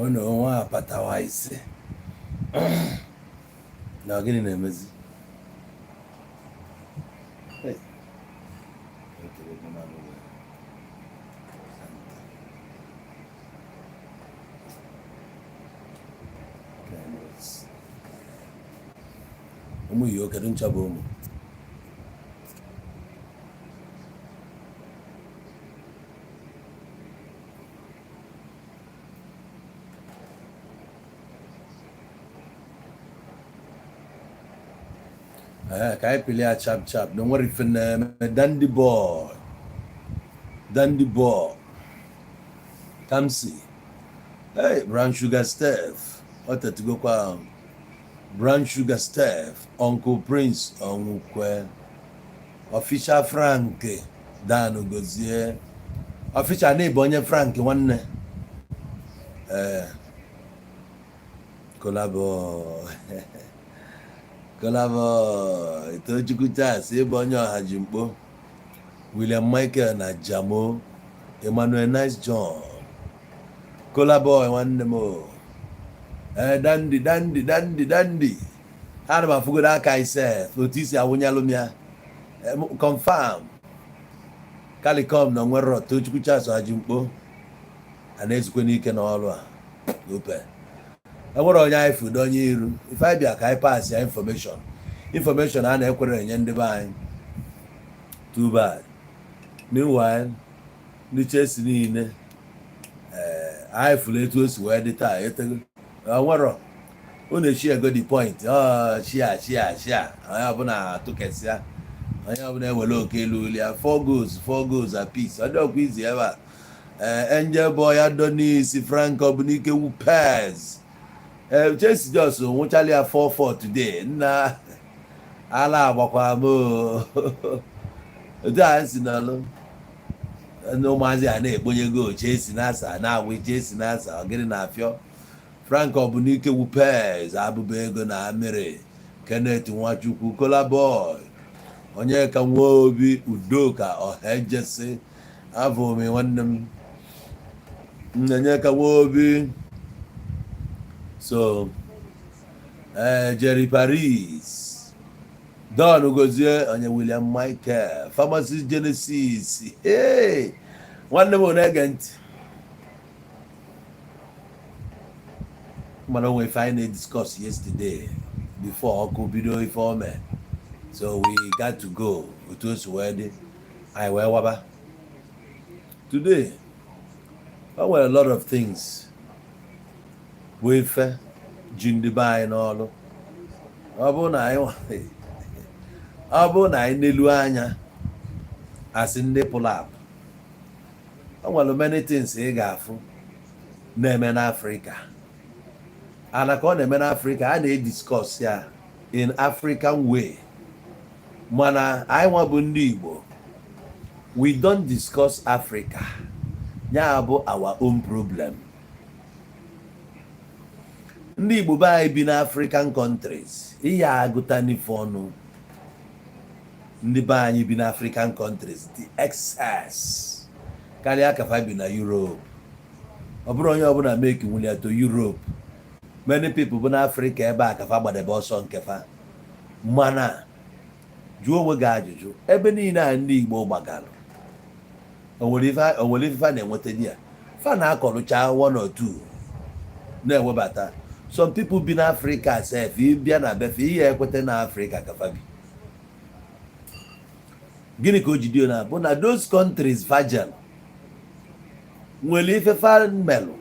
Ọ na onwe apatawa ise na gịnị na-emezi? Hey, ụmụ yi kedu ncha bụ ụmụ. Ee, ka anyị pịlị ya chap chap na nwere ife na-eme. Dandy boy, dandy boy, Kamsi. Hey, Brown Sugar Steph, ọ tetugokwa ahụ. Brown Sugar Steph, Uncle Prince Onwukwe, Official Frank, Dan Gozie, Official na ịbụ onye Frank nwanne. Ee, Kolabo, Kolabo, Tochukwu Charles, ịbụ onye ọha ji mkpo. William Michael na Jamo Emmanuel, Nice John, Kolabo nwanne m o. Ee, Dandy, Dandy, Dandy, Dandy, ana m afụgodo aka isef otu isi awụnyelụ m ya. Confirm Calicom na nwere Tochukwu Charles ọha ji mkpo a na-ezukwe n'ike n'ọrụ a ope. Enwere onye anyị fudo onye iru ife anyị bịa ka anyị pass ya information, information a na-ekwere enye ndị be anyị. Too bad. Meanwhile, ndị Chelsea niile, ee, anyị fụrụ etu o si wee dị taa. Etego onwero unu echi ego the point ọ chia chia chia, onye ọbụla atụkesịa, onye ọbụla ewere oke elu ya. Four goals, four goals apiece. Ọ dị ọkwa izi ebe a. Ee, Angel Boy, Adonis Frank Ọbụnike Wupez. Ee, Chelsea just nwụchala ya 4-4 today. Nna, ala agbakwa m o. Otu a si n'ọlụ ndị ụmụazị a na-ekponye goal, Chelsea na-asa na-agwụ, Chelsea na-asa. Ọgịnị na-afịọ? Frank Ọbụnike Wupez, abụba ego na amịrị, Kenneth Nwachukwu, Kola Boy, onye ka nwa obi Udoka Ọhaejesi, abụ m nwanne m Nnenye ka nwa obi. So ee, Jerry Paris, Don Gozie, onye William Michael, Pharmacist Genesis. Hey, nwanne m na-ege ntị, mana onwe ife anyị na-ediscuss yesterday before ọkụ bido ife ome, so we got to go. Otu o si wee dị, anyị wee waba. Today o nwere a lot of things bụ ife ji ndị be anyị n'ọlụ. Ọ bụrụ na anyị n'elu anya asị ndị pụrụ apụ, o nwere many things ị ga-afụ na-eme n'Afrịka. Ana ka ọ na-eme n'Afrịka, a na-ediscuss ya in African way, mana anyị nwa bụ ndị Igbo, we don't discuss Africa. Ya bụ our own problem. Ndị Igbo be anyị bi n'African countries, ihe agụta n'ife ọnụ, ndị be anyị bi n'African countries dị excess karịa ka fa bi na Europe. Ọ bụrụ onye ọbụla make nwere to Europe, many people bụ n'Africa ebe a ka fa gbadebe ọsọ nke fa. Mana jụọ onwe gị ajụjụ, ebe niile a ndị Igbo gbagara, o nwere ife fa na-enweta di ya? Fa na-akọrụcha one or two na-ewebata. Some people bi n'Africa sef, ịbịa na befe ihe ekweta na Afrịka ka fa bi. Gịnị ka o ji dị na bụ na those countries fajel nwere ife fa melụ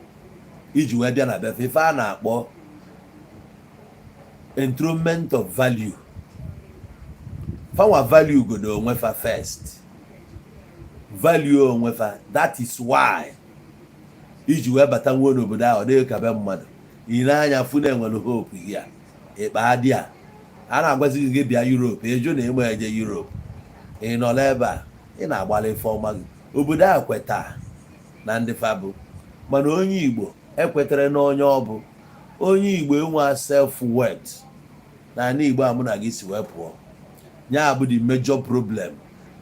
iji wee bịa na befe, ife a na-akpọ enthronement of value. Fanwa value godo onwe fa first, value onwe fa. That is why iji wee bata nwuo n'obodo ahụ, ọ dịghị ka be mmadụ. Ị na-anya fụ na enwere hope here, ịkpa dị a a na-agwazi gị, gị bịa Europe, eju na ịma eje Europe. Ị nọ n'ebe a, ị na-agbalị ife ọma gị. Obodo a kweta na ndị fa bụ, mana onye Igbo ekwetere na onye ọ bụ onye Igbo enwe self worth na ala Igbo a mụ na gị si wee pụọ. Ya bụ the major problem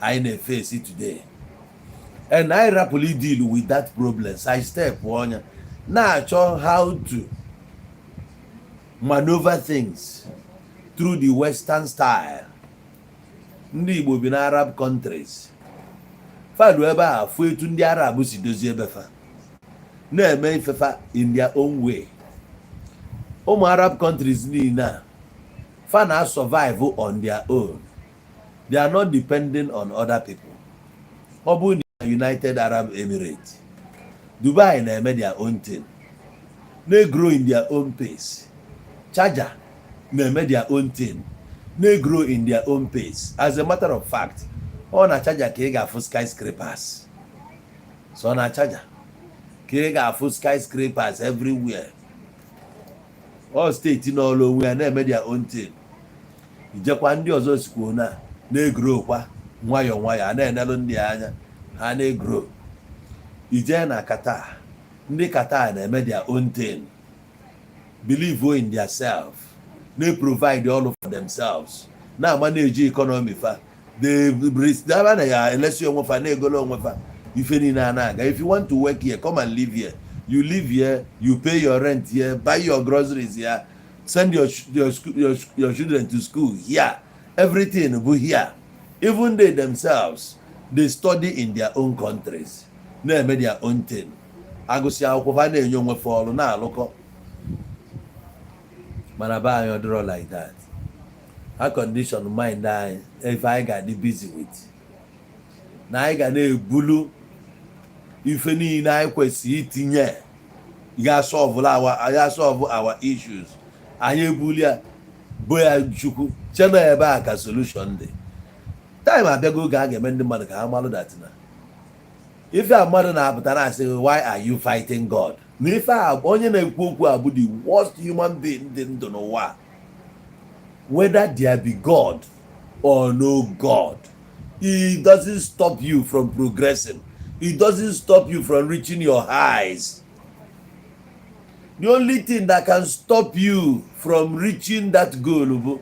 anyị na-efesi today, and anyị rapụrụ deal with that problem, side step ọnya. Na-achọ how to maneuver things through the Western style. Ndị Igbo bi na Arab countries, fadu ebe a fụ etu ndị Arab si dozie ebe fa na-eme ifefa in their own way. Ụmụ Arab countries niile a, fa na survive on their own. They are not depending on other people. Ọ bụrụ na United Arab Emirates, Dubai na-eme their own thing, na-grow in their own pace. Sharjah na-eme their own thing, na-grow in their own pace. As a matter of fact, ọ na Sharjah ka ị ga-afụ skyscrapers. So na Sharjah ka ị ga-afụ skyscrapers everywhere. All state n'ọlụ onwe ya na-eme their own thing. Ijekwa ndị ọzọ sikwuo na na-egrow kwa nwayọọ nwayọọ, a na-enelụ ndị anya ha na-egrow. Ijee na Qatar, ndị Qatar na-eme their own thing, believe in their self, na-provide all for themselves, na-ama na-eji economy fa. They na ya elesi onwe fa, na-egolo onwe fa ife niile a na-aga. If you want to work here, come and live here. You live here, you pay your rent here, buy your groceries here, send your children to school here. Everything bụ here. Even they themselves, they study in their own countries, na-eme their own thing. Agụsị akwụkwọ, fa na-enye onwe fa ọrụ na-alụkọ. Mana be anyị, ọ dịrọ like that. Ha condition mind anyị, ife anyị ga-adị busy with na anyị ga na-ebulu ife niile anyị kwesịrị itinye ga solve our issues. Anyị ebuli ya bo ya Chukwu chena ebe a ka solution dị. Time abịago oge a ga-eme ndị mmadụ ka ha malụ that na ife a mmadụ na-apụta na-asị, "Why are you fighting God?" Na ife a onye na-ekwu okwu a bụ the worst human being dị ndụ n'ụwa. Whether there be God or no God, it doesn't stop you from progressing. It doesn't stop you from reaching your highs. The only thing that can stop you from reaching that goal bụ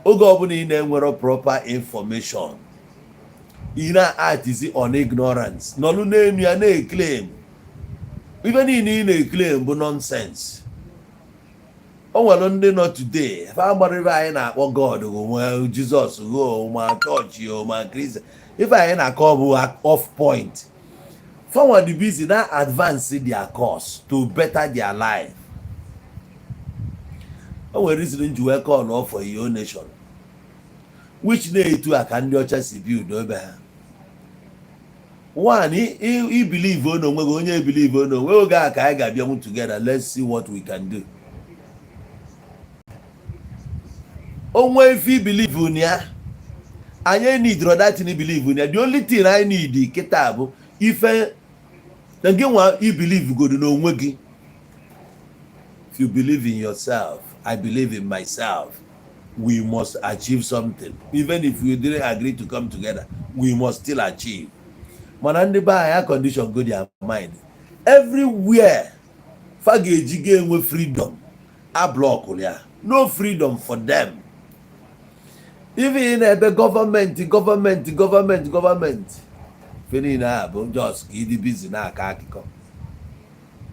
oge ọbụla ị na-enwero proper information, ị na-actizi on ignorance, nọlụ n'elu ya na-eclaim. Ife niile ị na-eclaim bụ nonsense. O nwere ndị nọ today, fa gbara ife anyị na-akpọ God, ma Jizọs go, ma chọọchị o, ma Kristi. Ife anyị na-akọ bụ off point. Fanwa dị busy na advance their course to better their life. O nwere reason nji wee call for your nation, which na-etu a ka ndị ọcha si build obe ha. One, i believe n'onwe gị, onye believe n'onwe oge a ka anyị ga-abịanwu together. Let's see what we can do. Onwe ife i believe na ya, anyị need that thing believe na ya. The only thing anyị need kịta bụ ife na gị nwa i believe godo n'onwe gị. If you believe in yourself, I believe in myself, we must achieve something. Even if we didn't agree to come together, we must still achieve. Mana ndị be anyị condition go their mind everywhere fa ga-eji ga enwe freedom, a block ya, no freedom for them. Even na ebe gọọmenti, gọọmenti, gọọmenti, gọọmenti, ife niile a bụ just ka ịdị busy na-akọ akụkọ.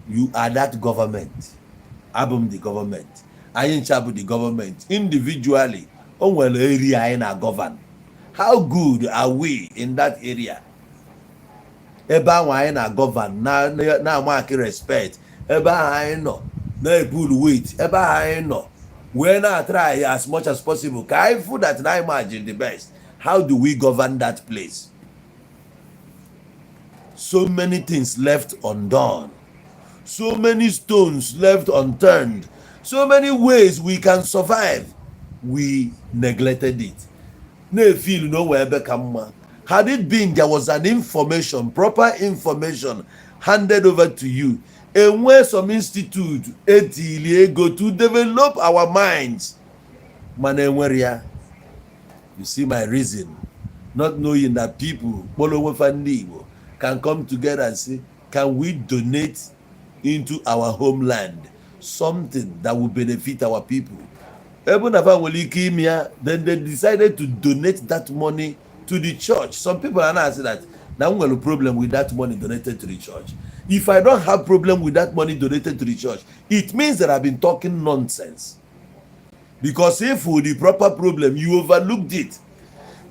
You are that government, abụ m the government, anyị ncha bụ the government individually. O nwere area anyị na govern. How good are we in that area? Ebe ahụ anyị na govern na-amakị respect, ebe ahụ anyị nọ na-ebulu weight, ebe ahụ anyị nọ wee na-try as much as possible ka anyị fụ that na anyị imagine the best. How do we govern that place? So many things left undone, so many stones left unturned, so many ways we can survive, we neglected it, na-efeel na onwe ebe ka mma. Had it been there was an information, proper information handed over to you, enwee some institute etili ego to develop our minds, mana enwere ya. You see my reason? Not knowing that people kpọrọ onwe fa ndị Igbo can come together and say, "Can we donate into our homeland something that will benefit our people?" Ebe na fa nwere ike ime ya, then they decided to donate that money to the church. Some people are now saying that na m nwere problem with that money donated to the church. If I don't have problem with that money donated to the church, it means that I've been talking nonsense, because if with the proper problem, you overlooked it.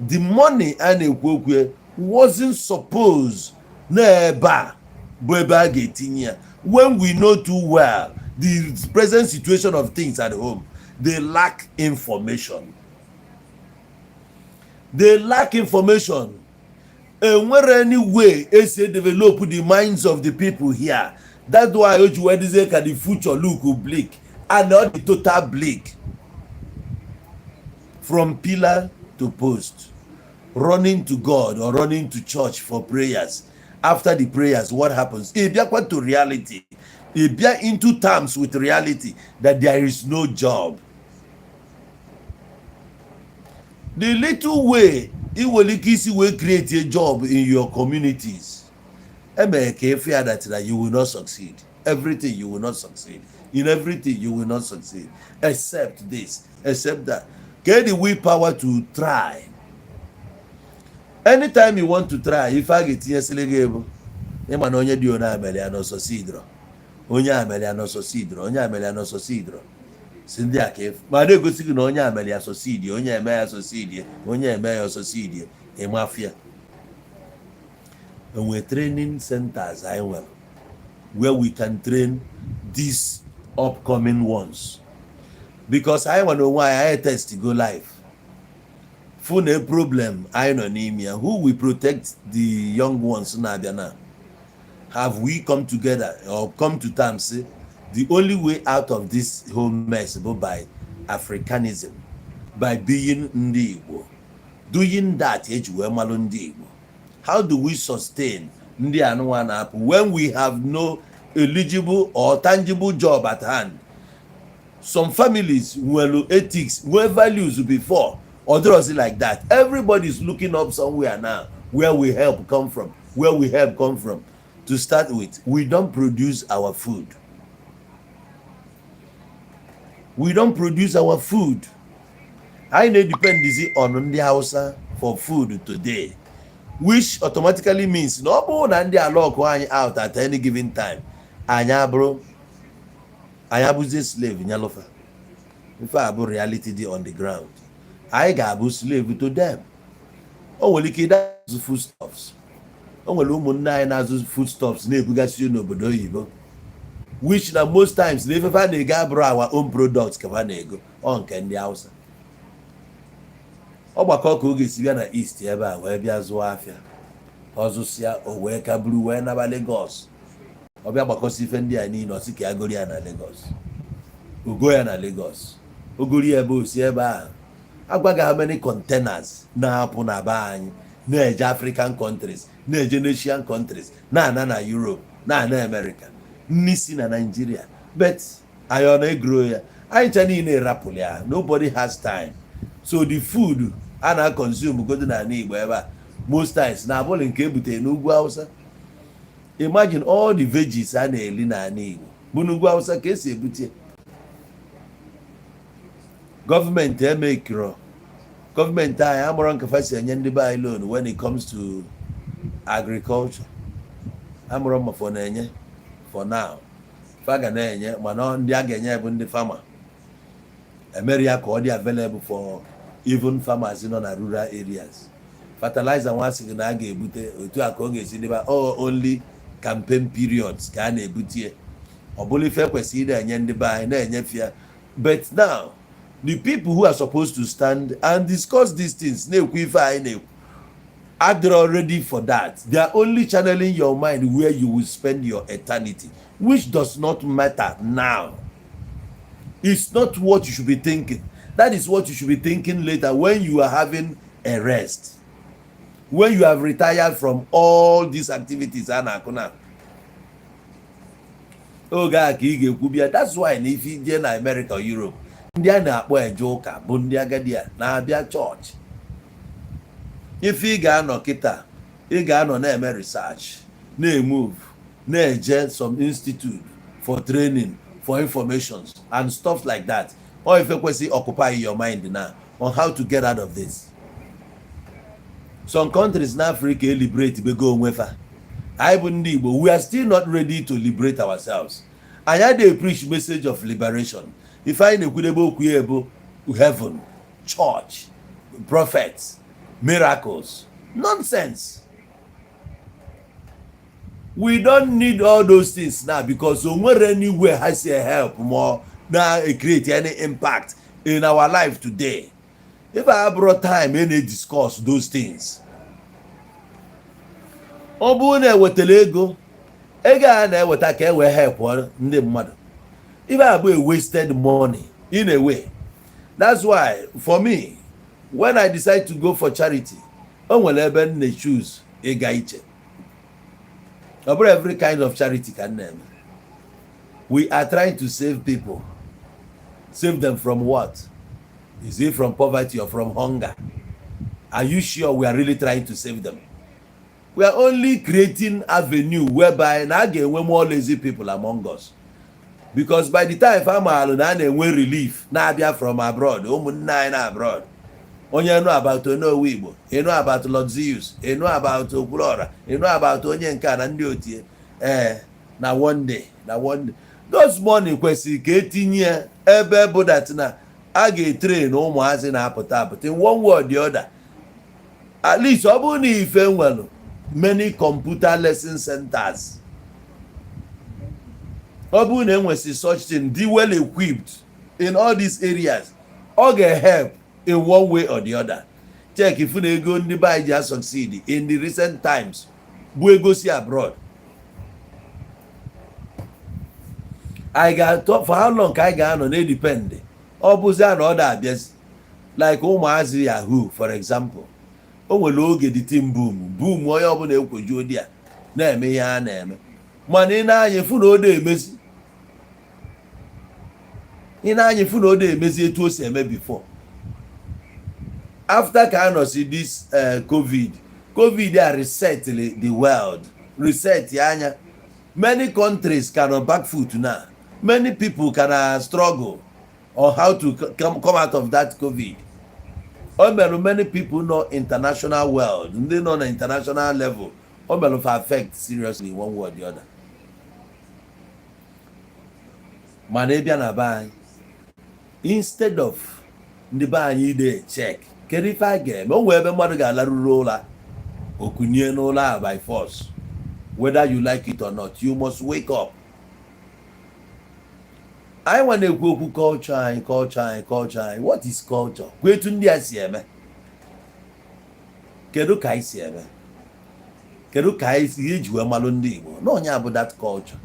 The money a na-ekwu okwu wasn't supposed n'ebe a bụ ebe a ga-etinye ya, when we know too well the present situation of things at home. They lack information, they lack information. Enwere any way esi develop the minds of the people here. That's why o ji wee dịzie ka the future look bleak, and not the total bleak. From pillar to post, running to God or running to church for prayers. After the prayers, what happens? Ị bịakwa to reality, ị bịa into terms with reality that there is no job. The little way ị nwere ike isi wee create a job in your communities, emere ka efe ya that you will not succeed. Everything, you will not succeed in everything. You will not succeed except this, except that. Get the willpower to try. Anytime you want to try, ife a ga-etinyesịrị gị bụ ịma na onye dị onye amere ya n'ọsọ sidro, onye amere ya n'ọsọ sidro, onye amere ya n'ọsọ sidro, si ndị a ka efu ma na-egosi gị na onye amere ya succeed, onye eme ya succeed, onye eme ya succeed. Ịmafia enwe training centers anyị nwere where we can train these upcoming ones, because anyị nwere onwe anyị, anyị test go life fụ na problem anyị nọ n'ime ya. Who will protect the young ones na-abịa na? Have we come together or come to terms, say the only way out of this whole mess bụ by Africanism, by being ndị Igbo, doing that eji wee malụ ndị Igbo? How do we sustain ndị anụnwa na-apụ when we have no eligible or tangible job at hand? Some families nwere ethics, nwere values before. Ọ dịrọzi like that. Everybody is looking up somewhere now. Where we help come from? Where we help come from? To start with, we don't produce our food. We don't produce our food. Anyị na-edependizi on ndị Hausa for food today, which automatically means na ọ bụrụ na ndị ala ọkụ anyị out at any given time, anyị abụrụ, anyị abụzie slave nyalụfa. Ife a bụ reality dị on the ground. Anyị ga-abụ slave to them. O nwere ike ịda azụ foodstuffs. O nwere ụmụnne anyị na-azụ foodstuffs na-ebugasị n'obodo oyibo, which na most times na ifefe a na-ego abụrụ our own products ka fa na-ego, ọ nke ndị Hausa. Ọgbakọ ka ọ ga-esi bịa na East ebe a wee bịa zụọ afịa, ọ zụsịa, o wee ka buru wee naba Lagos. Ọ bịa gbakọsị ife ndị a niile, ọ sị ka ya goro ya na Lagos. Ogo ya na Lagos, ogori ya ebe o si ebe ahụ agwaghị how many containers na-apụ na be anyị na-eje African countries, na-eje Asian countries, na-ana na Europe, na-ana America, nni si na Nigeria. But anyị ọ na-egro ya? Anyị ncha niile rapụrụ ya. Nobody has time. So the food a na-consume godo n'ala Igbo ebe a most times na abụghị nke ebutere n'ugwu Hausa. Imagine all the veggies a na-eli n'ala Igbo bụ n'ugwu Hausa ka esi ebute. Gọọmenti emekiro, gọọmenti anyị amụrụ nke fa si enye ndị be anyị loan when it comes to agriculture. Amụrụ ma for na-enye for now, fa ga na-enye, mana ndị a ga-enye bụ ndị farmer. Emere ya ka ọ dị available for even farmers nọ na rural areas. Fertilizer nwa sị gị na a ga-ebute otu a ka ọ ga-esi dịba, oh, only campaign periods ka a na-ebute. Ọ bụrụ ife kwesịrị na-enye ndị be anyị na-enyefe ya. But now the people who are supposed to stand and discuss these things, na-ekwu ife anyị na-ekwu, adịrọ ready for that. They are only channeling your mind where you will spend your eternity, which does not matter now. It's not what you should be thinking. That is what you should be thinking later, when you are having a rest, when you have retired from all these activities a na-akụ na oge a ka ị ga-ekwu bịa. That's why na ife ije na America or Europe, ndị a na-akpọ eje ụka bụ ndị agadi a na-abịa chọọchị. Ife ị ga-anọ kịta, ị ga-anọ na-eme research, na-emove, na-eje some institute for training, for informations and stuff like that. Or ife kwesị occupy your mind now on how to get out of this. Some countries na Africa eliberate bego onwe fa. Anyị bụ ndị Igbo, we are still not ready to liberate ourselves. Anyị adịghị preach message of liberation. Ife anyị na-ekwudebe okwu ya bụ heaven, church, prophets, miracles, nonsense. We don't need all those things now because o nwere anywhere ha si help more na create any impact in our life today. If I brought time e na-discuss those things, ọ bụrụ na ewetara ego, ego a na-eweta ka e wee help ndị mmadụ, ife a bụ a wasted money in a way. That's why for me, when I decide to go for charity, o nwere ebe m na-choose ịga iche. Ọ bụrụ every kind of charity ka m na-eme. We are trying to save people. Save them from what? Is it from poverty or from hunger? Are you sure we are really trying to save them? We are only creating avenue whereby na a ga-enwe more lazy people among us, because by the time famaalụ na a na-enwe relief na-abịa from abroad, ụmụnne anyị na abroad, onye nụ about Onowu Igbo, ịnụ about Lord Zeus, ịnụ about Okwuluora, ịnụ about onye nke a na ndị otie, ee, na one day, na one day, those money kwesịrị ka etinye ebe bụ that na a ga-etrain ụmụazị na-apụta apụta in one way or the other. At least ọ bụrụ na ife nwere many computer lesson centers, ọ bụrụ na enwesị such thing dị well equipped in all these areas, ọ ga-help in one way or the other. Check ifu na ego ndị be anyị ji succeed in the recent times bụ ego si abroad. Anyị ga-atọ for how long ka anyị ga-anọ na-edepend? Ọ bụzi na ọ da-abịazi like ụmụazị Yahoo, for example. O nwere oge the team boom boom, onye ọbụla ekwojuo di ya na-eme ihe a na-eme, mana ị na-anya fụ na ọ na-emezi, ị na-anya fụ na ọ na-emezi etu o si eme before. After ka a nọsi this COVID, COVID a reset the world, reset ya anya. Many countries can on back foot now. Many people can struggle on how to come out of that COVID. O mere many people nọ international world, ndị nọ na international level, o mere for affect seriously one way or the other. Mana ịbịa na be anyị, instead of ndị be anyị ide check kedu ife a ga-eme, o nwee ebe mmadụ ga-alaruru ụra, okunie n'ụlọ a by force. Whether you like it or not, you must wake up. Anyị nwa na-ekwu okwu culture anyị, culture anyị, culture anyị. What is culture? Kwa etu ndị a si eme, kedu ka anyị si eme, kedu ka anyị si eji wee malụ ndị Igbo na onye abụ that culture?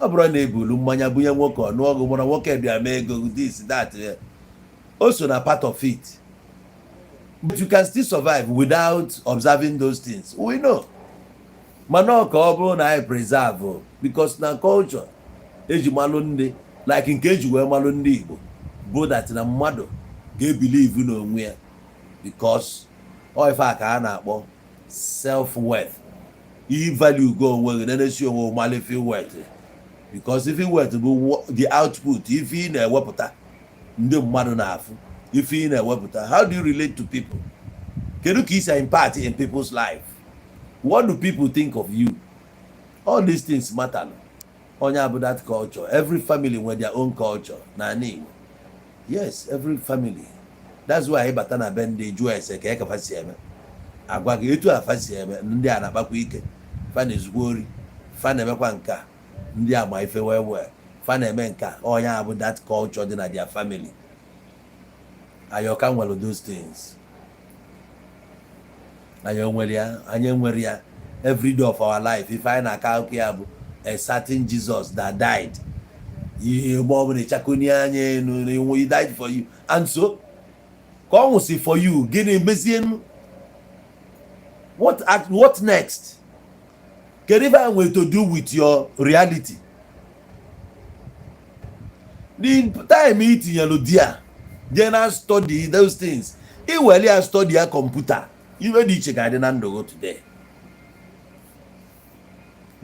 Ọ bụrụ na ebulu mmanya bunye nwoke, ọnụọgụ mụrụ nwoke bịa mee ego, this, that, o so na part of it, but you can still survive without observing those things. We know, mana ọ ka ọ bụrụ na anyị preserve, because na culture eji malụ ndị, like nke eji wee malụ ndị Igbo bụ that na mmadụ ga-ebelieve n'onwe ya, because ọ ife a ka a na-akpọ self worth. I value go onwe gị, na-esi onwe malụ ife worth, because ife worth bụ the output, ife ị na-ewepụta ndị mmadụ na-afụ, ife ị na-ewepụta. How do you relate to people? Kedu ka isi impact in people's life? What do people think of you? All these things matter. Onye abụ that culture. Every family nwere their own culture n'ala Igbo. Yes, every family. That's why ịbata na be ndị jụọ ese ka ekafa si eme, agwa gị etu afa si eme. Ndị a na-akpakwa ike, fa na-ezukwa ori, fa na-emekwa nke a, ndị ama ife wee wee fa na-eme nke a. Onye abụ that culture dị na their family. Anyị ọka nwere those things? Anyị nwere ya? Anyị nwere ya. Every day of our life, ife anyị na-aka akụkọ ya bụ a certain Jesus that died. Ihe mgbe ọ bụla ịchakoni anya elu, he died for you, and so ka ọ nwụsị for you, gịnị mezienu? What next? Kedu ife anyị nwere to do with your reality? The time i tinyelu di a jee na study those things, iwere ya study ya kọmputa, ife dị iche ga-adị na ndụ gị today.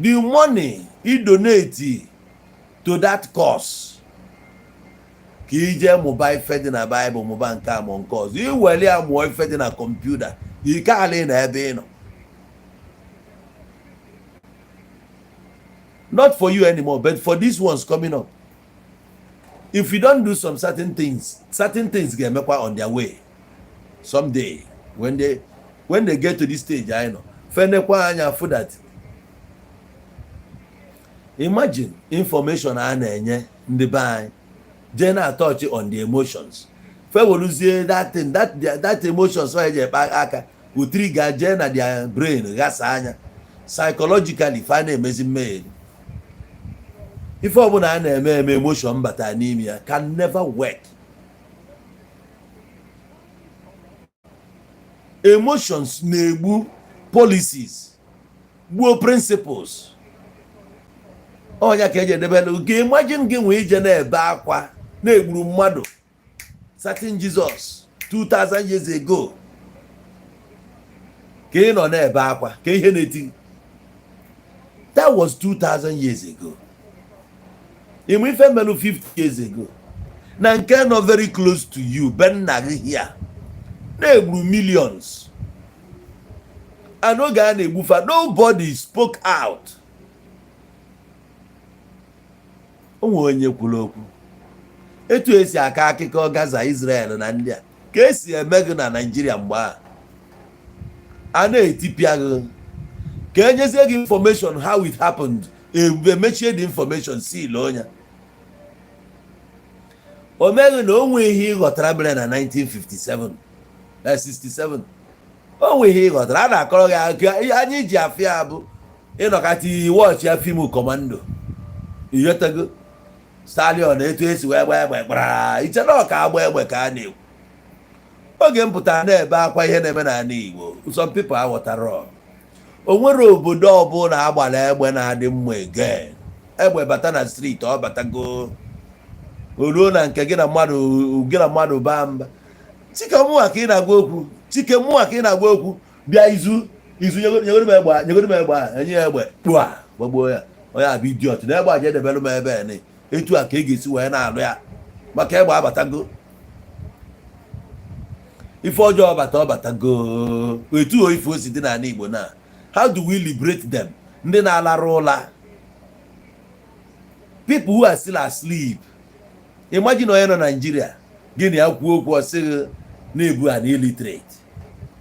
The money i donate to that cause ka ije mụba ife dị na Baịbụl, mụba nke a ma nke ọzọ, iwere ya mụọ ife dị na kọmputa, ike ala na ebe ị nọ. Not for you anymore, but for these ones coming up. If you don't do some certain things, certain things ga-emekwa on their way someday. When they get to this stage anyị nọ, fenekwa anya fụ that, imagine, information a na-enye ndị be anyị jee na-atouch on the emotions, feweluzie that thing, that emotions ọ eji ekpe aka utiri ga jee na their brain, ghasa anya psychologically, fa na-emezi mmehie. Ife ọbụla a na-eme eme emotion bata n'ime ya can never work. Emotions na-egbu policies, gbuo principles. Ọnya ka eji edebelu gị. Imagine gị nwee ije na-ebe akwa na-egburu mmadụ, certain Jesus 2000 years ago, ka ị nọ na-ebe akwa ka ihe na-eti. That was 2000 years ago. Ịmụ ife melụ 50 years ago na nke nọ very close to you, be nna gị here, na-egburu millions, and oge a na-egbufa, nobody spoke out. O nwere onye kwuru okwu? Etu esi aka akụkọ Gaza, Israel na ndị a ka esi eme gị na Naịjirịa mgbe a a na-etipịa gị, ka enyezie gị information how it happened, emechie the information, seal onye o meghị na o nwee ihe ị ghọtara mere na 1957 na 67. O nwee ihe ị ghọtara a na-akọrọ gị akụkọ. Ihe anyị ji afịa bụ ịnọkata iyi watch ya film Commando, ighọtago, stallion, etu esi wee gba egbe kpara iche na ọka agba egbe ka a na-ekwu. Oge m pụtara na-ebe akwa ihe na-eme n'ala Igbo, some people aghọtara. O nwere obodo ọbụla agbara egbe na-adị mma again. Egbe bata na street, ọ batago, o ruo na nke gị na mmadụ, gị na mmadụ baa mba. Chike, mụnwa ka ị na-agwa okwu. Chike, mụnwa ka ị na-agwa okwu. Bịa izu izu, nyegoro m egbe a, nyegoro m egbe a. Enye ya egbe, kpua, gbagbuo ya. Onye abụ idiot na egbe a ji edebelu m ebe a ni. Etu a ka ị ga-esi wee na-alụ ya maka egbe abatago. Ife ọjọọ bata, ọ batago. Etu o ife o si dị n'ala Igbo na, how do we liberate them? Ndị na-alarụ ụla, people who are still asleep. Imagine onye nọ Naijiria, gịnị ya kwuo okwu, ọ sịghị na-ebu an illiterate.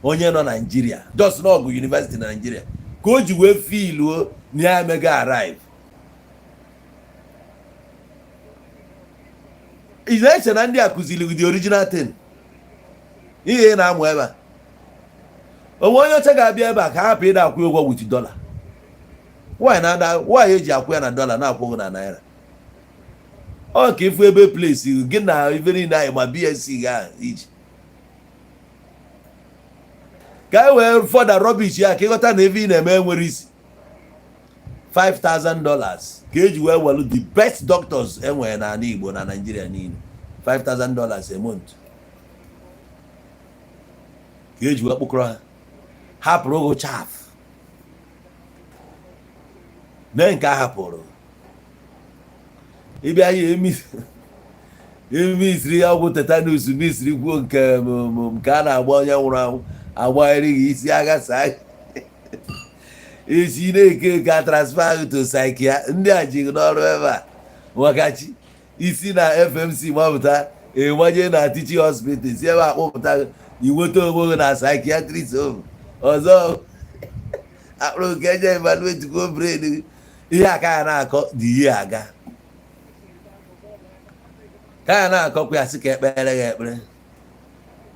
Onye nọ Naijiria just n'ọgụ university na Naijiria ka o ji wee feeluo na ya emego arrive. Ị na-eche na ndị a kụziri the original thing ihe ị na-amụ ebe a? Onwe onye ọcha ga-abịa ebe a ka hapụ ịda akwụ ụgwọ with dollar. Nwaanyị na-ada, nwaanyị eji akwụ ya na dollar na-akwụghị na naira. Ọ ka ifu ebe place gị na ife niile anyị ma BSc ga iji ka e wee fọda rubbish ya, ka ịghọta na ebe ị na-eme nwere isi. $5000 ka eji wee welu the best doctors enwere n'ala Igbo na Nigeria niile. $5000 a month ka eji wee kpụkọrọ ha, hapụrụ gụ chaff mee nke a hapụrụ ịbịa ya emisiri ya ọgwụ tetanus, misiri kwuo nke nke a na-agba onye nwụrụ anwụ, agbagharị gị isi, aghasa isi na-eke eke, a transfer ahụ to psychia. Ndị a ji n'ọrụ ebe a makachi isi na FMC mapụta, ịgbanye na teaching hospital, si ebe a kpụpụta, inweta onwe gị na psychiatrist home. Ọzọ akpụrụ nke eje evaluate go brain gị. Ihe aka ya na-akọ dị, ihe aga ka ya na-akọkwa ya, sị ka ekpere ya ekpere.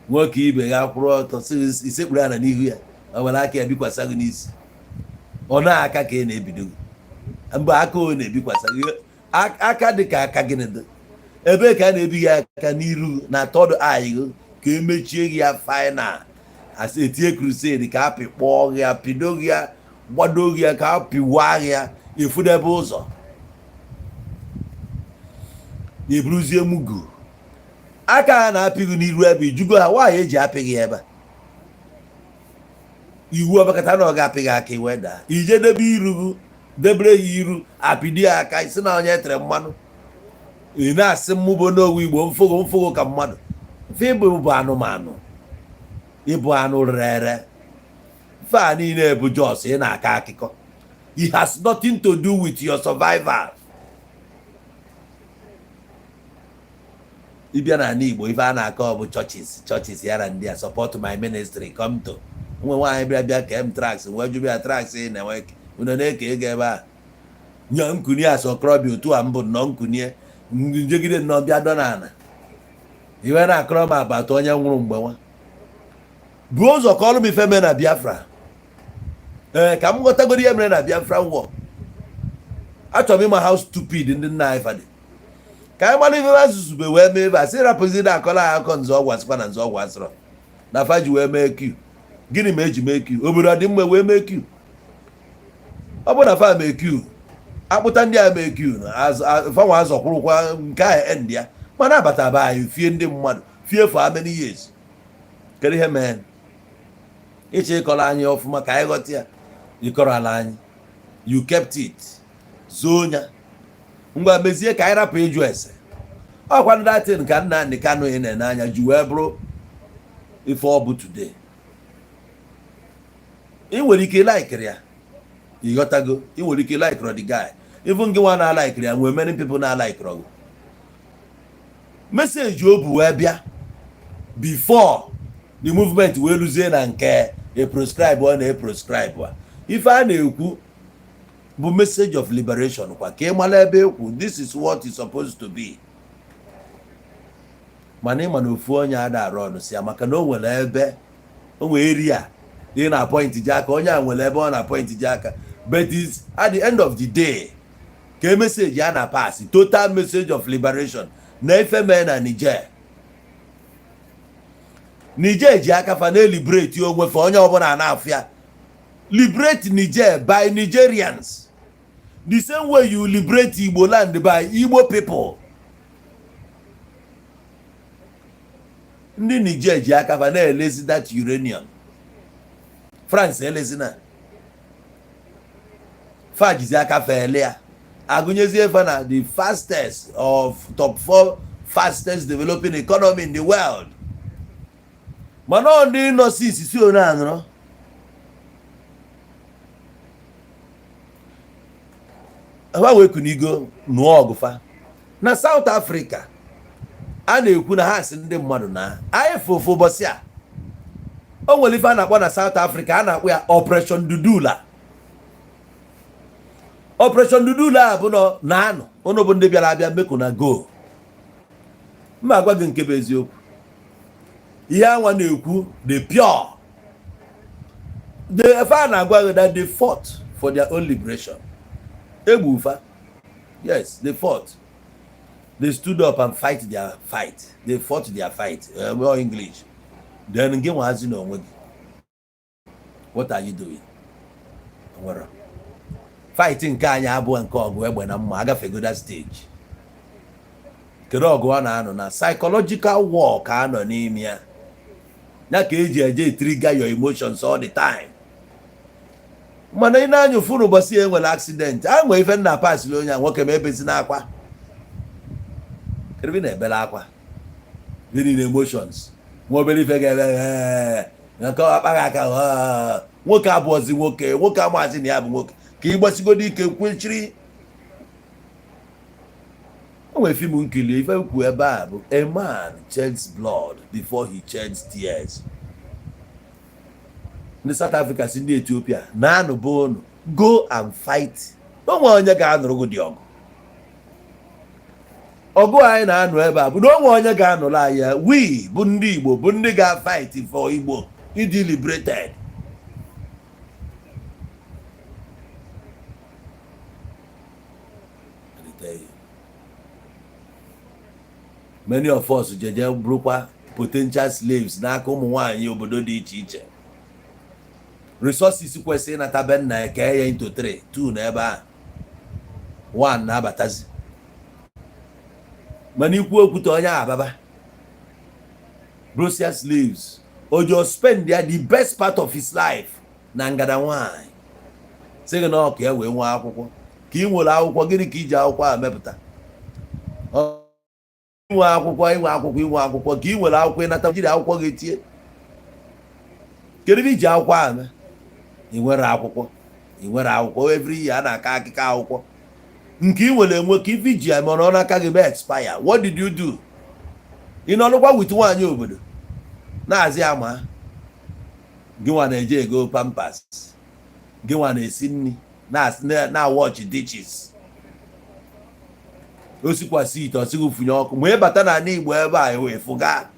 Nwoke ibe ya kwụrụ ọtọ, sị isekpuru ya na n'ihu ya, ọ were aka ya bikwasa gị n'isi. Ọ na-aka ka ị na-ebido gị mgbe aka ọ na-ebikwasa gị aka dị ka aka gịnị dị ebee ka a na-ebi gị aka n'iru na third eye gị, ka emechie gị ya final, asị etinye crusade ka apị kpọọ gị ya, pido gị ya, gbado gị ya, ka apịwa gị ya, efudebe ụzọ, eburuzie mugu aka a na-apị gị n'iru ebe ijugo ha. Nwaanyị eji apị gị ebe a, iwu ọbakọta na ọ ga-apị gị aka, iwe daa, ije debe iru gị, debere ya iru, apịdi ya aka, isi na onye tere mmanụ. Ị na-asị mmụbo n'owu Igbo mfụgo mfụgo ka mmadụ mfe. Ịbụ bụ anụmanụ, ịbụ anụ rere ere. Mfe a niile bụ just ị na-akọ akụkọ. It has nothing to do with your survival. Ị bịa n'ala Igbo, ife a na-akọ bụ churches, churches ya na ndị a support my ministry, come to nwe nwaanyị bịa bịa kee m tract, wee jụbịa ya tract ị na-enwe, unu na-eke ego ebe a nye nkunie asọ okorobịa otu a mbụ nnọọ nkunie njegide nnọọ bịa dọ n'ala iwe na-akọrọ m abata onye nwụrụ mgbe nwa buo ụzọ kọọrọ m ife mere na Biafra. Ee, ka m ghọtagoro ihe mere na Biafra war. Achọrọ m ịma how stupid ndị nna anyị fa dị, ka anyị mara ife azụzube wee mee ebe a sị rapụzi na akọrọ anyị akọ nzọọgwụ asịkwa na nzọọgwụ asịrọ na fa ji wee mee coup. Gịnị ma eji mee coup? Obodo ọ dị mma wee mee coup? Ọ bụ na fa mee coup, akpụta ndị a mee coup fanwa azọkwurukwa nke a end ya, mana abata be anyị fie ndị mmadụ fie for how many years? Kedu ihe mee ịchọ ịkọrọ anyị ọfụma ka anyị ghọta ya? Ịkọrọ ala anyị, you kept it, zoo ya. Ngwa, mezie ka anyị rapụ ịjụ ese. Ọkwa ndị datin ka Nnamdi Kanu ị na-ene anya ji wee bụrụ ife ọ bụ today. Ị nwere ike ịlikiri ya, ịghọtago? Ị nwere ike ịlikiri the guy. Even gị nwa na-alikiri ya, nwee many people na-alikiri gị. Message o bu wee bịa before the movement wee luzie na nke e proscribe, ọ na-e proscribe a, ife a na-ekwu bụ message of liberation kwa, ka ị mara ebe ekwu. This is what is supposed to be. Mana ịma na ofu onye ada arụ ọnụ si ya, maka na o nwere ebe o nwere area ị na-appoint ji aka, onye a nwere ebe ọ na-appoint ji aka. But is at the end of the day, ka e message a na pass, total message of liberation na ife mee na Niger. Niger ji aka fa na-eliberate onwe fa, onye ọbụla na-afụ ya. Liberate Niger by Nigerians the same way you liberate Igbo land by Igbo people. Ndị Niger ji aka fa na-elezi that uranium. France elezina, fa jizi aka fa ele ya, agụnyezie fa na the fastest of top four fastest developing economy in the world. Mana ọ ndị nọ si si one anọrọ ha wee kunigo nụọ ọgụ fa na South Africa. A na-ekwu na ha si ndị mmadụ na anyị fụfụ ụbọchị a o nwere ife a na-akpọ na South Africa, a na-akpọ ya Operation Dudula. Operation Dudula a bụ nọ na anụ ụnụ bụ ndị bịara abịa meko na go mma agwa gị nke bụ eziokwu. Ihe anwa na-ekwu, the pure the efe a na-agwa gị that they fought for their own liberation. Egbu fa, yes, they fought, they stood up and fight their fight, they fought their fight. Well, English then gị nwazi na onwe gị, what are you doing? Nwere fight nke anyị abụọ nke ọgụ egbe na mma agafego that stage. Kedu ọgụ ọ na-anọ na psychological war ka a nọ n'ime ya, ya ka eji eje trigger your emotions all the time. Mana ị na-anya ụfụ n'ụbọchị e nwere accident a, nwee ife nna pasịrị onye a, nwoke ma ebezi n'akwa. Kedu ebe ị na-ebere akwa? Gịnị na emotions? Nwa obere ife ga-ebe nke akpaghị aka, nwoke abụọzi nwoke, nwoke amazi na ya bụ nwoke, ka ị gbasigodo ike kwechiri. O nwere film nkili ife kwu ebe a bụ "A man sheds blood before he sheds tears." Ndị South Africa si ndị Ethiopia na-anụ bụ unu go and fight. O nwere onye ga-anụrụ gị dị ọgụ. Ọgụ anyị na-anụ ebe a bụ na onwe onye ga-anụrụ anyị ya. We bụ ndị Igbo bụ ndị ga-fight for Igbo ịdị liberated. Many of us jeje bụrụkwa potential slaves n'aka ụmụ nwaanyị obodo dị iche iche. Resources kwesịrị ịnata be nna ya, kee ya into 3, 2 na ebe a, 1 na-abatazi. Mana ikwu okwute onye ababa Brucia slaves, o just spend ya the best part of his life na ngada nwanyị, sị gị na ọ ka ya wee nwee akwụkwọ. Ka ị nwere akwụkwọ, gịnị ka iji akwụkwọ a mepụta? Inwe akwụkwọ, inwe akwụkwọ, inwe akwụkwọ, ka ị nwere akwụkwọ ịnata jiri akwụkwọ gị tie. Kedu ebe iji akwụkwọ a mee? Ị nwere akwụkwọ, Ị nwere akwụkwọ, every year a na-aka akịka akwụkwọ nke ị nwere enwe ka ife iji ya mere ọ n'aka gị mee expire. What did you do? Ị nọrọkwa with nwaanyị obodo na-azị ama gị nwa na-eje ego Pampers, gị nwa na-esi nri, na-wash dishes. O sikwasị ite, ọsịghị fụnye ọkụ. Ma ị bata n'ala Igbo ebe a, wee fụga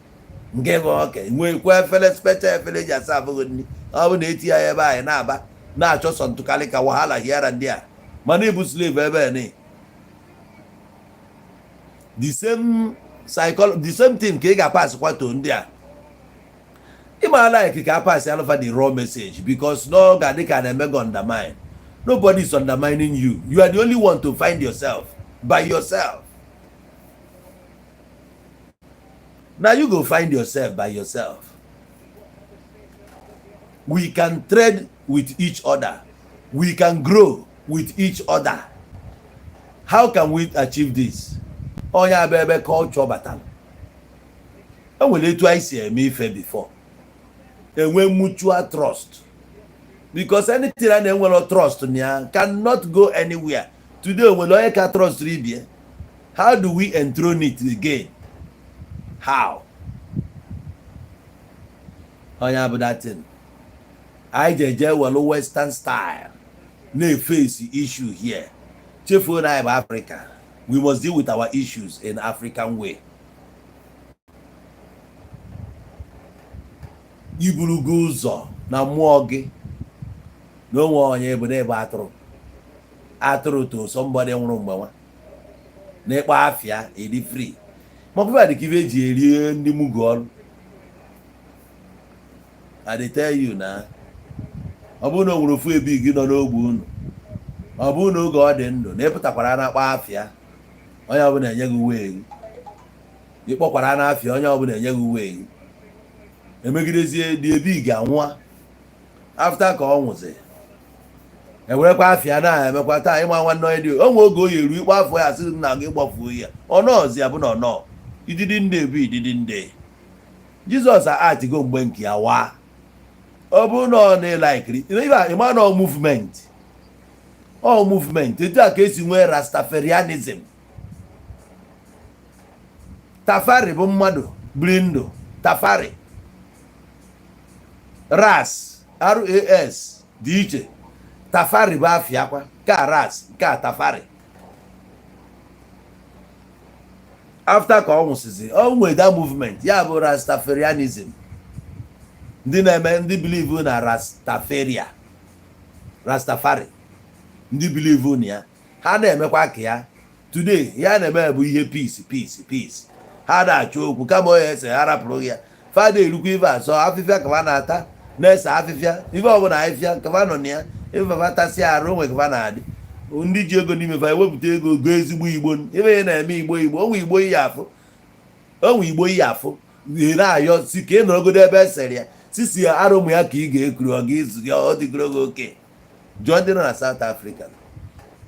nke bụ ọka nwekwa efere, special efere eji asa abụghị nri. Ọ bụ na eti ya ebe anyị na-aba na-achọ sọ ntụkarị ka wahala hiara ndị a, mana ịbụ slave ebe a ni. The same psychology, the same thing ka ị ga-pass kwato ndị a. Ịma like ka a pass alụfa the raw message, because no ga-adị ka na-eme gị undermine. Nobody is undermining you. You are the only one to find yourself by yourself. Now you go find yourself by yourself. We can trade with each other, we can grow with each other. How can we achieve this? Onye abịa ebe culture batara, e nwere etu anyị si eme ife before, enwe mutual trust, because anything a na-enwero trust na ya cannot go anywhere. Today onwere onye ka trust ibie? How do we enthrone it again? How? Onye abụ datin anyị ji eje welu Western style na-efesi issue here, chefuo na anyị bụ Africa. We must deal with our issues in African way. Iburugo ụzọ na mmụọ gị na onwe onye bụ na-ebe atụrụ atụrụ to somebody nwụrụ mgbe nwa na ịkpọ afịa eri free, maọbụ dị ka ife eji eri ndị mugu ọrụ. I dey tell you na ọ bụrụ na o nwere ofu ebi gị nọ n'ogbe unu, ọ bụrụ na oge ọ dị ndụ na ịpụtakwara na akpa afịa, onye ọbụla enye gị uwe gị, ịkpọkwara n'afịa, onye ọbụla enye gị uwe gị, emegidezie dị ebi ga-anwụa. After ka ọ nwụzi, ewerekwa afịa na-emekwa taa. Ịma nwanne onye dị o nwe oge o yeru ikpe afọ ya, asị nna gị gbafuo ya ọnọọzi ya bụ na ọnọ ididi ndị ebu ididi ndị Jizọs atigo mgbe nke ya waa. Ọ bụrụ na ọ na-elikiri ịma na ọ movement, ọ movement etu a ka esi nwee Rastafarianism. Tafari bụ mmadụ biri ndụ Tafari ras ras dị iche. Tafari bụ afịa kwa ka ras nke a Tafari. After ka ọ nwụsịsị, ọ nwee that movement ya bụ Rastafarianism, ndị na-eme, ndị believe na Rastafaria, Rastafari, ndị believe na ya, ha na-emekwa ka ya today. Ya na-eme bụ ihe peace, peace, peace. Ha na-achọ okwu kama onye ese ha rapụrụ ya. Fada erukwa ife asọ afịfịa ka ha na-ata, na-ese afịfịa, ife ọbụla afịfịa ka ha nọ na ya. Ife fa tasị arụ onwe ka ha na-adị. Ndị ji ego n'ime fa ewepụta ego goo ezigbo Igbo. Ife ya na-eme Igbo, Igbo onwe, Igbo iyi afụ onwe, Igbo iyi afụ ị na-ayọ si ka ị nọrọgodo ebe e sere ya sisi ya arụ ụmụ ya ka ị ga-ekuru ọ ga-ezu ya, ọ dịgoro gị oke. Jụọ ndị nọ na South Africa,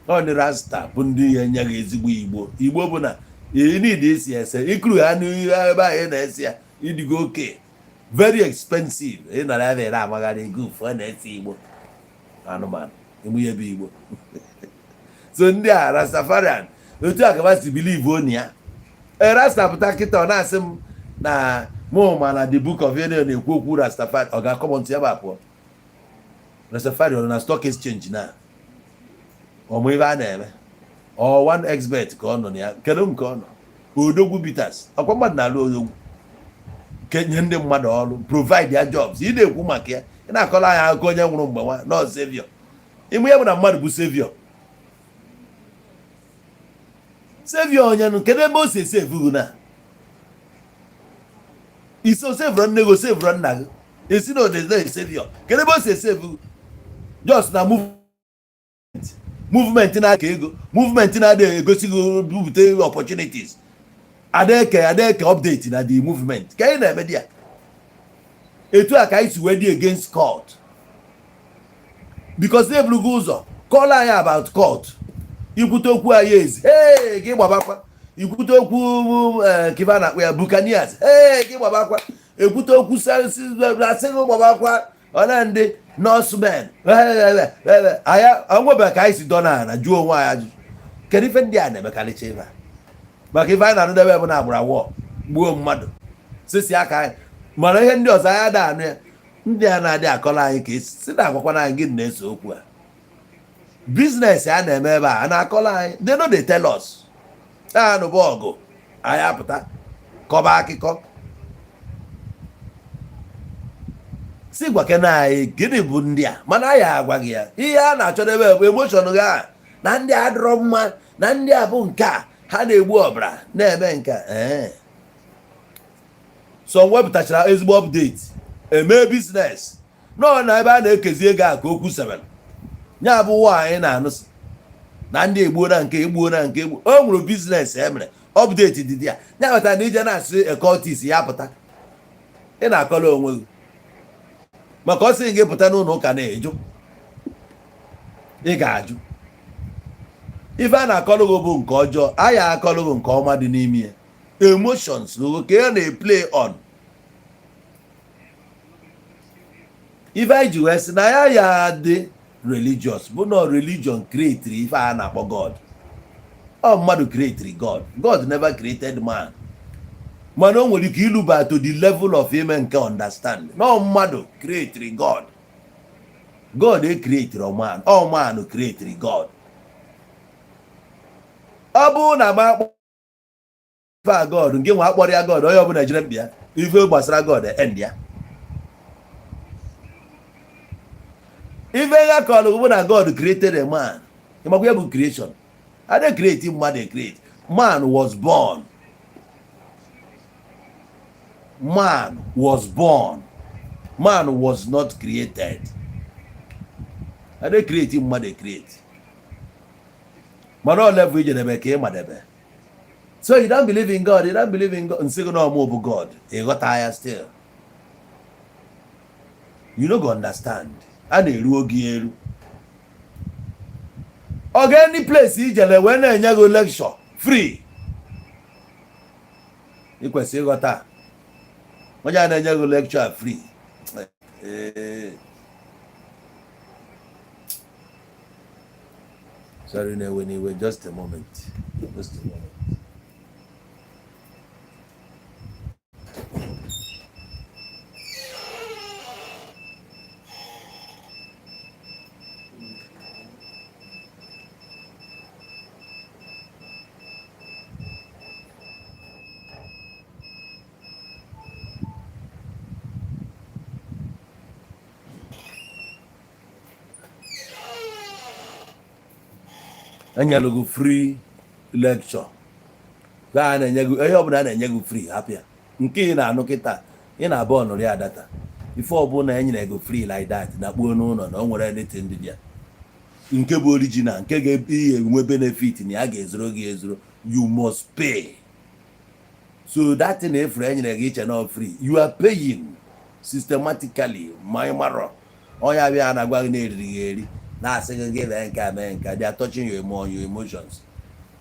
ọ ndị Rasta bụ ndị ya enye gị ezigbo Igbo. Igbo bụ na need esi ese ikuru ha n'ihu ebe ahụ ị na-ese ya, ịdịgo oke very expensive. Ị nọrọ ebe ị na-amagharị ego ụfụ ọ na-ese Igbo anụmanụ ịmụ ihe bụ Igbo. So ndị a Rastafarian, otu a ka si believe on ya. E Rasta pụta kịta, ọ na-asị m na mụ ma na the Book of Eden na-ekwu okwu Rastafari, ọ ga-akọmọ ntị ebe a pụọ. Rastafari ọ nọ na stock exchange na ọmụ ife a na-eme ọ one expert ka ọ nọ na ya? Kedu nke ọ nọ? Odogwu Bitters ọkwa mmadụ na-alụ odogwu kenye ndị mmadụ ọrụ, provide ya jobs. Ị na-ekwu maka ya, ị na-akọrọ anyị akụkọ onye nwụrụ mgbe nwa nọ savior. Ịmụ ya bụ na mmadụ bụ savior, savior onye nụ? Kedu ebe o si ese efugu na iso sevụrụ nne gị, o sevụrụ nna gị, esi na odeze savior? Kedu ebe o si ese efugu? Just na movement na-aka ego, movement na-adịghị egosi gị bupụta opportunities, adeke adeke update na the movement ka anyị na-eme dị ya. Etu a ka anyị si wee dị against cult, because na-eburugo ụzọ kọọla anyị about cult. Ikwute okwu anyị ezi, hey, gị gbabakwa. Ikwute okwu kiva na-akpọ ya Buccaneers, hey, gị gbabakwa. Ekwute okwu asịghị gbabakwa. Ọ na ndị Norsemen, anyị onwebe ka anyị si dọ na jụọ onwe anyị ajụjụ, kedu ife ndị a na-emekarịcha ife a? Maka ife anyị na-anụdebe bụ na agbara wọ gbuo mmadụ sisi aka anyị, mana ihe ndị ọzọ anyị ada anụ ya. Ndị a na-adị akọrọ anyị ka esi si na-agwakwana anyị gịnị na-ese okwu a. Business a na-eme ebe a, a na-akọrọ anyị? They no dey tell us. Anụba ọgụ, anyị apụta kọba akụkọ, si gwakena anyị gịnị bụ ndị a. Mana anyị agwaghị ya ihe a na-achọdebe bụ emotion ha, na ndị a dịrọ mma, na ndị a bụ nke a, ha na-egbu ọbara, na-eme nke a. Ee, so wepụtachara ezigbo update, eme business nọ na ebe a na-ekezi ego a ka okwu sebere ya bụ nwaanyị na-anụsị na ndị egbuo na nke egbuo na nke egbuo. O nwere business emere, update dị ya. Ya ghọtara na ije na-asị occultist ya pụta, ị na-akọrọ onwe gị, maka ọ sị gị pụta n'ụlọ ụka na-eju, ị ga-ajụ. Ife a na-akọrọ gị bụ nke ọjọọ, a ya akọrọ gị nke ọma dị n'ime ya. Emotions ka ya na-eplay on. Ife anyị ji wee sị na ya ya dị religious bụ na religion create ife a na-akpọ God. Ọ mmadụ create God. God never created man. Mana o nwere ike iluba to the level of ime nke understand na ọ mmadụ create God. God e create man, ọ man create God. Ọ bụrụ na m akpọ ife a God, nke nwa akpọrọ ya God, onye ọbụla jire mkpi ya, ife gbasara God end ya. Ife ya kọrọ bụ na God created a man. Ịmakwa ya bụ creation a create mmadụ, create man was born. Man was born, man was not created. A create mmadụ create, mana ọ level ijedebe ka ị madebe. So you don't believe in God, you don't believe in God. Nsị gị na ọmụ bụ God, ịghọta ya, still you no go understand. A na-eru oge eru ọ ga any place ijele wee na-enye gị lecture free. Ị kwesịrị ịghọta onye a na-enye gị lecture free. Ee. Sorry, na-ewe n'iwe, just a moment, just a moment. Enyere gị free lecture ka a na-enye gị, ihe ọbụla a na-enye gị free, hapụ ya. Nke ị na-anụ kịta, ị na-abụ ọnụrụ ya data. Ife ọbụla e nyere gị free like that na kpuo n'ụlọ na o nwere anything dị ya nke bụ original, nke ga-ihe enwe benefit na ya ga-ezoro gị ezoro, you must pay. So that thing efuru e nyere gị iche na free, you are paying systematically. Ma ị marọ onye abịa na-agwa gị na-eriri gị eri, na-asị gị gị mee nke a, mee nke a. They are touching your emotions.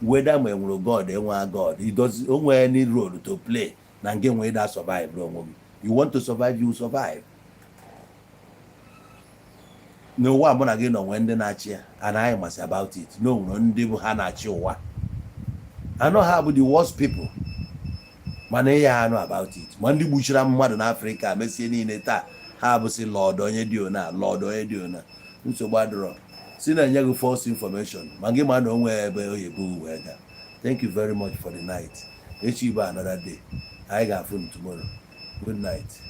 Whether ma enwere God, enwe God, it does o nwere any role to play na nke nwee da survive onwe gị. You want to survive, you survive. N'ụwa mụ na gị nọ, nwee ndị na-achị ya, and anyị masị about it na o nwere ndị bụ ha na-achị ụwa anọ, ha bụ the worst people. Mana ịya anụ about it, ma ndị gbuchara mmadụ n'Afrịka mesie niile taa, ha bụsị Lord onye dị ona, Lord onye dị ona. Nsogbu adịrọ, si na-enye gị false information, ma gị ma na o nwee ebe oyibo wee gaa. Thank you very much for the night. Echi bụ another day, anyị ga-afụ tomorrow. Good night.